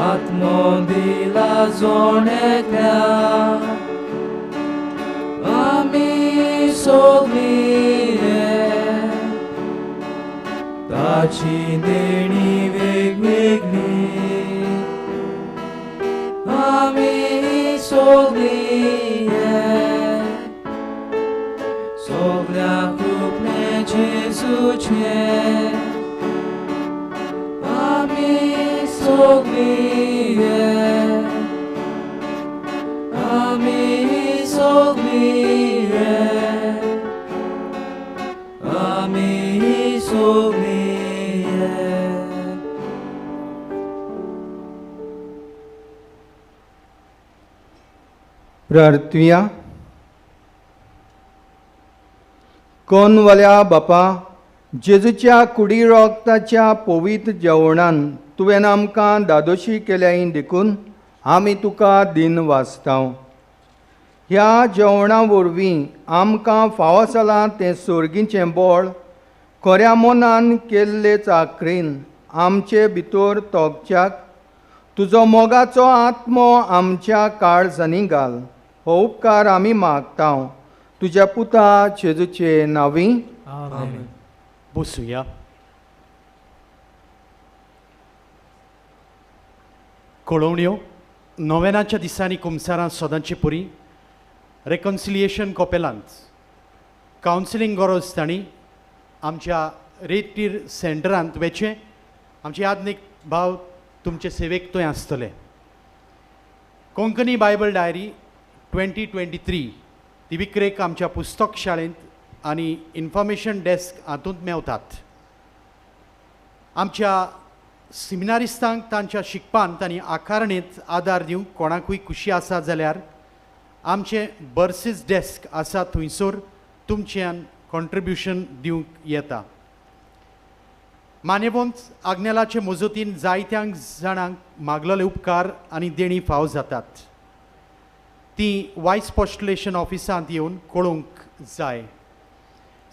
आत्मो दिला जण एकल्याक, आमी सगळीं एक, ताची देणी वेगवेगळी, आमी सगळीं एक, सगळ्या कृपणे जेजूचें, आमी सगळीं एक, आमी सगळीं एक, आमी सगळीं एक. प्रार्थुया. कोनवाल्या बापा, जेजूच्या कुडी रोगताच्या पवित्र जेवणान तुवें आमकां दादोशी केल्याय देखून आमी तुका दिन वाचतांव. ह्या जेवणा वरवीं आमकां फावो जालां तें सोर्गीचें बळ खऱ्या मनान केल्ले चाकरीन आमचे भितर तोगच्याक तुजो मोगाचो आत्मो आमच्या काळजांनी घाल. हो उपकार आमी मागतांव तुज्या पुता जेजूचे नांवी. आमेन. बसुया. कळोवण्यो. नोवेनाच्या दिसांनी कुमसारां सदांचे पुरी रेकन्सिलिएशन कॉपेलांत कावन्सिलींग गरज तांणी आमच्या रेतीर सेंटरांत वेचें. आमचे आदनीक भाव तुमचे सेवेक थंय आसतले. कोंकणी बायबल डायरी 2023 ती विक्रेक आमच्या पुस्तक शाळेंत आनी इन्फॉर्मेशन डेस्क हातूंत मेवतात. आमच्या सिमिनारिस्तांक तांच्या शिकपांत आनी आकारणेंत आदार दिवंक कोणाकूय खुशी आसा जाल्यार आमचें बर्सीस डेस्क आसा, थंयसर तुमच्यान कॉन्ट्रिब्युशन दिवंक येता. मानेवंत आग्नेलाचे मजतीन जायत्यांक जाणांक मागलेले उपकार आनी देणी फाव जातात. ती वायस पोस्टुलेशन ऑफिसांत येवन कळोवंक जाय.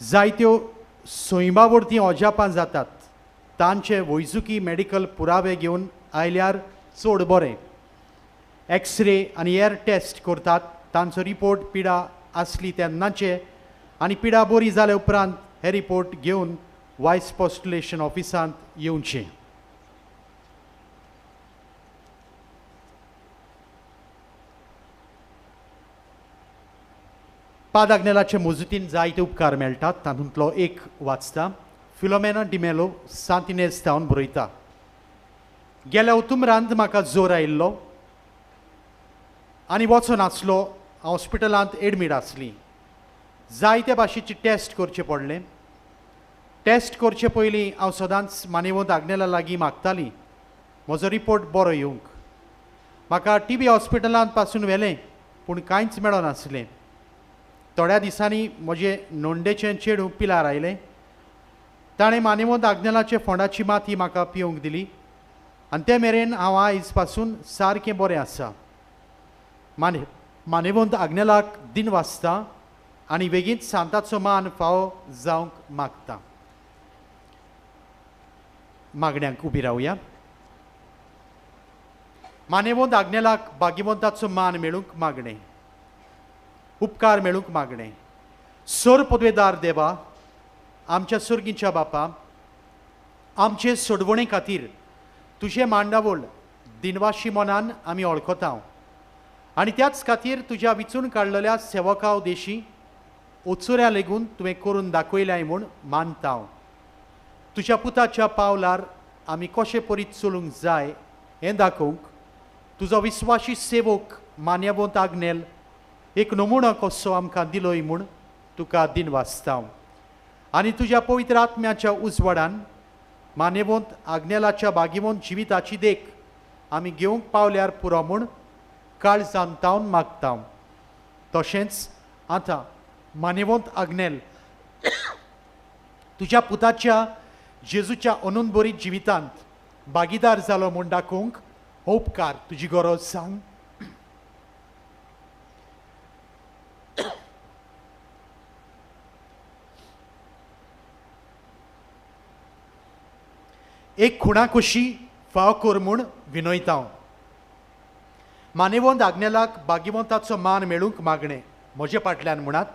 जायत्यो सैमा वरवीं अजापां जातात. तांचे वैजकी मेडिकल पुरावे घेवन आयल्यार चड बरें. एक्सरे आनी एअर टेस्ट करतात. तांचो रिपोर्ट पिडा आसली तेन्नाचे आनी पिडा बरी जाल्या उपरांत हे रिपोर्ट घेवन वायस पोस्टुलेशन ऑफिसांत येवचें. पादाग्नेलाचे मजतीन जायते उपकार मेळटात. तातूंतलो एक वाचता. फिलोमेना डिमेलो सांतिनेज थावन बरयता. गेल्या उतुमरांत म्हाका जोर आयिल्लो आनी वचोन आसलो. हॉस्पिटलांत एडमीट आसली. जायते भाशेची टेस्ट करचें पडलें. टेस्ट करचे पयलीं हांव सदांच मानेवंत आग्नेला लागीं मागतालीं म्हजो रिपोर्ट बरो येवंक. म्हाका टीबी हॉस्पिटलांत पासून व्हेलें पूण कांयच मेळनासलें. थोड्या दिसांनी म्हजें नोंडेचें चेडूं पिलार आयलें. ताणें मानेवंत आग्नेलाचे फोंडाची माती म्हाका पिवंक दिली. आनी ते मेरेन हांव आयज पासून सारकें बरें आसा. मानेवंत आग्नेलाक दिन वाचता आनी वेगींच सांताचो मान फावो जावंक मागता. मागण्यांक उबी रावया. मानेवंत आग्नेलाक भाग्यवंताचो मान मेळूंक मागणें, उपकार मेळूंक मागणें. सोर पदवेदार देवा, आमच्या सुर्गीच्या बापा, आमचे सोडवणे खातीर तुजें मांडावळ दिनवाशी मनान आमी वळखता आनी त्याच खातीर तुज्या विचून काडलेल्या सेवका देशी ओचुऱ्या लेगून तुवें करून दाखयल्याय म्हूण मानता. तुज्या पुताच्या पावलार आमी कशें परीत चलूंक जाय हें दाखोवंक तुजो विस्वाशी सेवक मान्यवंत आग्नेल एक नमुणो कसो आमकां दिलोय म्हूण तुका दिनवासता. आनी तुज्या पवित्र आत्म्याच्या उजवाडान मान्यवंत आग्नेलाच्या भाग्यवंत जिविताची देख आमी घेवंक पावल्यार पुरो म्हूण काळजान तावन मागता. तशेंच आतां मान्यवंत आग्नेल तुज्या पुताच्या जेजूच्या अनंतबरी जिवितांत भागीदार जालो म्हूण दाखोवंक हो उपकार तुजी गरज सांग. एक खुणा कशी फाव कर म्हूण विनयता. मानेवंत आग्नेलाक भाग्यवंताचो मान मेळूंक मागणें. म्हजे फाटल्यान म्हणात,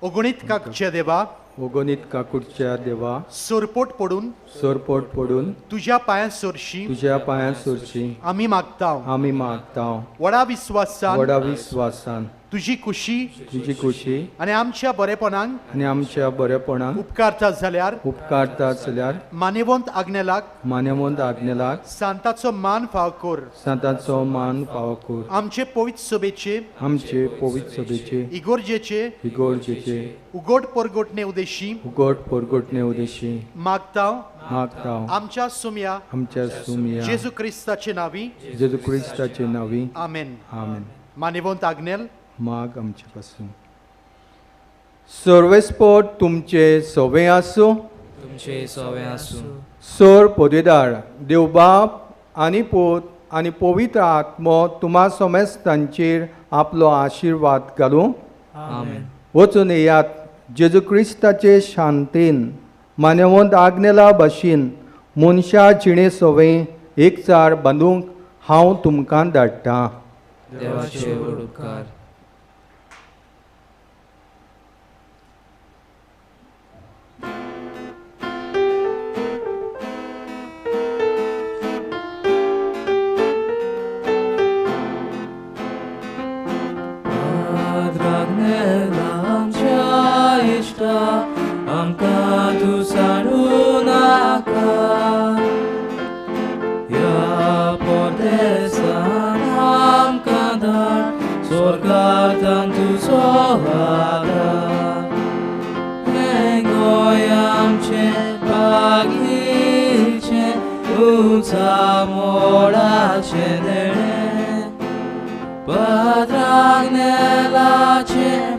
अगणीत काकचे देवा, अगणीत काकुटच्या देवा, सरपोट पडून, सरपोट पडून तुज्या पांयां सरशी, तुज्या पांयां सरशी आमी मागता, आमी मागता. व्हडा विस्वासान, व्हडा विस्वासान तुजी खुशी, तुजी खुशी आनी आमच्या बरेपणाक, आनी आमच्या बरेपणाक उपकारता जाल्यार, उपकारता जाल्यार मानेवंत आग्नेलाक, मानेवंत आग्नेलाक सांताचो मान फाव कर, सांताचो मान फाव कर. आमचे पवित्र सभेचे, आमचे पवित्र सभेचे इगोर्जेचे, इगोर्जेचे उगोट परगोटणे उदेशी, उगोट परगोटणे उदेशी मागता, मागता. आमच्या सुम्या, आमच्या सुम्या जेजू क्रिस्ताचे नावी, जेजू क्रिस्ताचे नावी. आमेन. आमेन. मानेवंत आग्नेल माग आमचे पासून. सर्वेस्पोट तुमचे सवे आसूं, तुमचे सवे आसूं. सोर पदवेदार देवबाप आनी पूत आनी पवित्र आत्मो तुमा समेस्तांचेर आपलो आशिर्वाद घालूं. आमेन. वचून येयात जेजू क्रिस्ताचे शांतीन मान्यवंत आग्नेला भाशेन मनशा जिणे सवे एकचार बांदूंक हांव तुमकां धाडटा. देवाचे व्हड उपकार. आमकां तूं साडूं नाका, ह्या परदेसान आमकां धाड, स्वर्गांत तुजो आदार. हें गोंय आमचें बागीचें, उंचा मोडाचें देणें, पात्राग्नेलाचें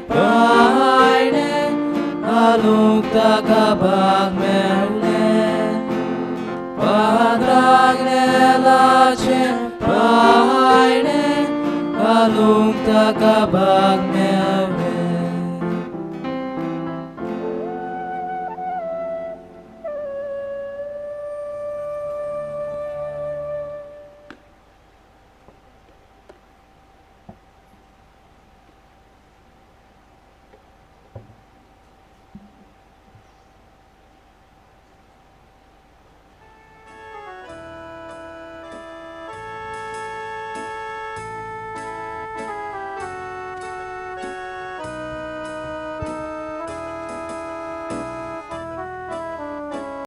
पायणें, घालूंक ताका भाग मेळ्ळें. पात्राग्नेलाचें पायणें, घालूंक ताका भाग.